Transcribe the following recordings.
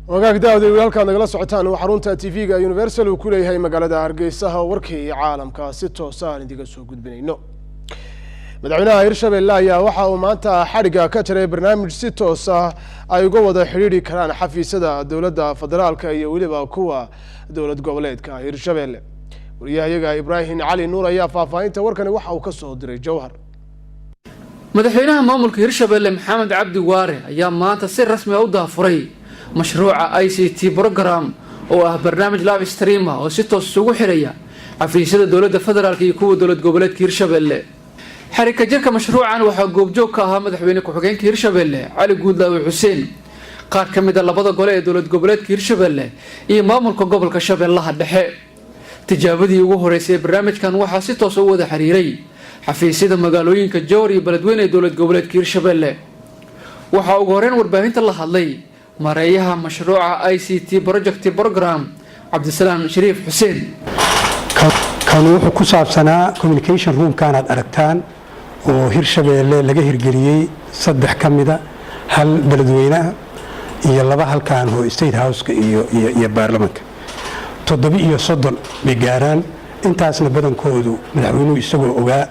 Wagaag daawday, halkaad nagala socotaan waa xarunta TV-ga Universal uu ku leeyahay magaalada Hargeysaha. Warkii caalamka si toosa aan idiga soo gudbinayno. Madaxweynaha Hirshabelle ayaa waxa uu maanta xadhigga ka jaray barnaamij si toos ah ay uga wada xidhiidhi karaan xafiisyada dowladda federaalka iyo weliba kuwa dowlad goboleedka Hirshabelle. Wariyahayaga Ibraahim Cali Nuur ayaa faahfaahinta warkani waxa uu ka soo diray Jowhar. Madaxweynaha maamulka Hirshabelle, Maxamed Cabdi Waare, ayaa maanta si rasmi ah u daahfuray mashruuca ICT program, oo ah barnaamij live stream ah oo si toos isugu xiraya xafiisyada dowladda federaalka iyo kuwa dowlad goboleedka Hirshabelle. Xarika jirka mashruucan waxaa goobjoog ka ahaa madaxweyne ku-xigeenka Hirshabelle, Cali Guudlaawe Xuseen, qaar ka mid ah labada gole ee dowlad goboleedka Hirshabelle iyo maamulka gobolka Shabeellaha Dhexe. Tijaabadii ugu horeysay ee barnaamijkan waxaa si toos u wada xiriiray xafiisyada magaalooyinka Jowhar iyo Beledweyne ee dowlad goboleedka Hirshabelle. Waxaa ugu horeyn warbaahinta la hadlay mareeyaha mashruuca ICT project program, Cabdisalaam Shariif Xuseen. Kanu wuxuu ku saabsanaa communication roomkan aad aragtaan oo Hirshabeelle laga hirgeliyey, saddex ka mida, hal Beledweyneah iyo laba halkaan oo State Houseka iyo baarlamanka. 37 bay gaaraan. Intaasna badankoodu madaxweynuhu isagoo ogaa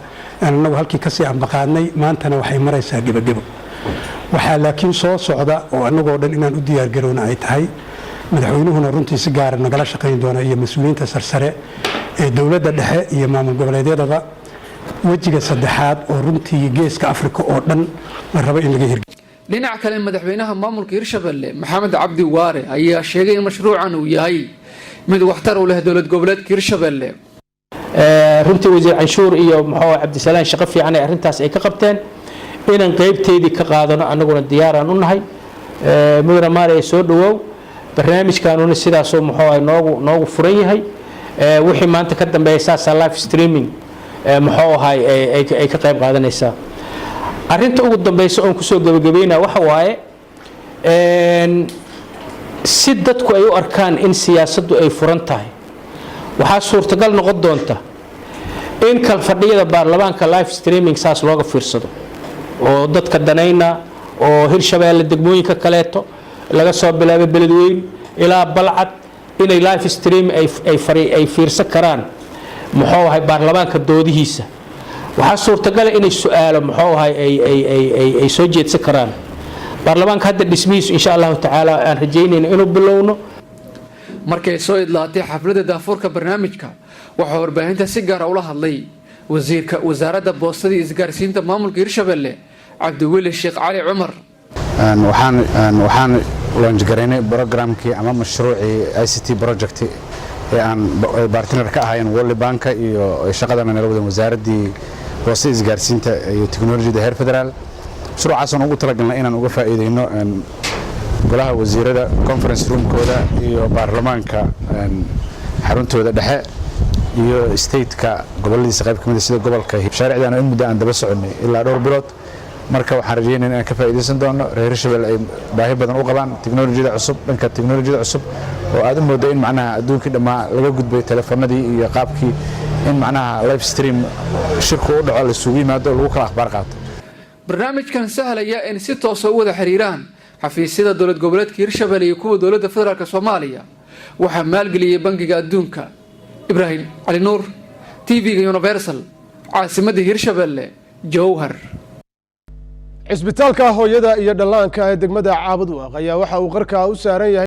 aan anagu halkii kasii ambaqaadnay. Maantana waxay maraysaa gebagebo. Waxaa laakiin soo socda oo annagoo dhan inaan u diyaargarowna ay tahay, madaxweynuhuna runtii si gaara nagala shaqayn doona iyo mas-uuliyiinta sarsare ee dowladda dhexe iyo maamul goboleedyadaba, wejiga saddexaad oo runtii Geeska Afrika oo dhan la rabo in laga hirgeliyo. Dhinaca kale, madaxweynaha maamulka Hirshabelle, Maxamed Cabdi Waare, ayaa sheegay in mashruucan uu yahay mid waxtar u leh dowlad goboleedka Hirshabelle. Runtii wasiir Canshuur iyo muxuu Cabdisalaan shaqo fiican ay arrintaas ay ka qabteen. Inaan qeybteedii ka qaadano annaguna diyaaraan u nahay. Mudane Maarey, soo dhawow. Barnaamijkanuna sidaasoo muxuu noogu furan yahay. Wixii maanta ka dambeeya saasaa live streaming muxuu ahay ay ka qayb qaadanaysaa. Arrinta ugu dambeysa oon kusoo gebagabeynaa waxa waaye, si dadku ay u arkaan in siyaasaddu ay furan tahay, waxaa suurtagal noqon doonta in kalfadhiyada baarlamaanka live streaming saas looga fiirsado, oo dadka danayna oo Hirshabeelle degmooyinka kaleeto, laga soo bilaabay Beledweyn ilaa Balcad, inay live stream ay fiirsan karaan muxuu ahay baarlamaanka doodihiisa. Waxaa suurtagala inay su-aalo muxuu ahay ay soo jeedsan karaan. Baarlamaanka hadda dhismihiisu, insha Allahu tacaala, aan rajaynayno inuu bilowno. Markay soo idlaatay xafladda daahfurka barnaamijka, waxaa warbaahinta si gaara ula hadlay wasiirka wasaaradda boostada iyo isgaarsiinta maamulka Hirshabelle, Cabdiweli Sheekh Cali Cumar. Waxaan launch garaynay programkii ama mashruucii ICT project ee aan partner ka ahaayeen World Banka iyo shaqadana nala wadan wasaaraddii boostada, isgaarsiinta iyo teknolojiyada heer federaal. Mashruucaasaan ugu talagalnay inaan uga faa'iideyno golaha wasiirada conference roomkooda iyo baarlamaanka xaruntooda dhexe iyo stateka goboladiisa qayb ka mid, sida gobolka mashaariicdan in muddo aan daba soconnay ilaa dhowr bilood. Marka waxaan rajeynaya inaan ka faa'iidaysan doono. Reer Hirshabelle ay baahi badan u qabaan teknolojiyada cusub, dhanka teknolojiyada cusub, oo aad u moodo in macnaha adduunkii dhammaa laga gudbay telefoonadii iyo qaabkii in macnaha live stream shirku u dhaco, la isugu yimaado, lagu kala akhbaar qaato. Barnaamijkan sahlaya in si toosa u wada xiriiraan xafiisyada dowlad goboleedka Hirshabelle iyo kuwa dowladda federaalka Soomaaliya waxaa maalgeliyey Bangiga Adduunka. Ibraahim Cali Nuur, TV-ga Universal, caasimadda Hirshabelle, Jowhar. Cisbitaalka hooyada iyo dhallaanka ee degmada Caabudwaaq ayaa waxa uu qarka u saaran yahay